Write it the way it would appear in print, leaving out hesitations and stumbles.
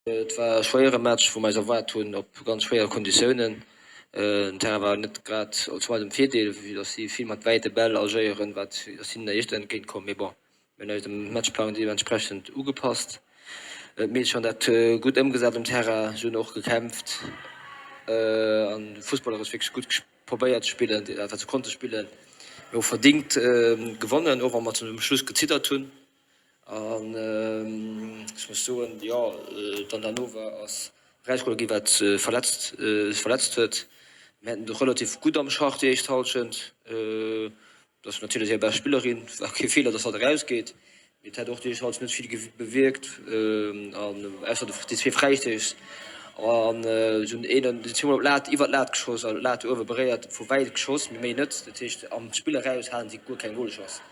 Et war e schwéiere Match, wou mer eis erwaart hunn op ganz schwéier Konditiounen. Den Terrain war net grad zu eisem Virdeel, vue dass si vill mat wäite Bäll agéieren, wat ass hinnen éischter entgéint komm. Mee bon, mir hunn eis dem Matchplang deementsprechend ugepasst. D'Meedchen hunn dat gutt ëmgesat um Terrain, si hunn och gekämpft an fussballeresch wierklech gutt probéiert ze spillen, dat wat se konnte spillen. Mir hu verdingt gewonnen, och wa mer zum Schluss geziddert hunn. An ech muss soen, jo, d'Andanova ass erausgeholl ginn, wat verletzt, sech verletzt huet. Mir haten et relativ gutt am Schach déi éischt Hallschent. Dat ass natierlech hir bescht Spillerin, war kee Feeler, datt hatt erausgeet. Mee et hätt och déi éischt Hallschent net vill bewierkt, an ausser déi zwee Fräistéiss. An si hunn een, si zweemol op d'Lat, iwwer d'Lat geschoss, also d'Lat uewe beréiert, vu wäit geschoss, mee méi net. Dat heescht, am Spill eraus haten si guer keng Golchance.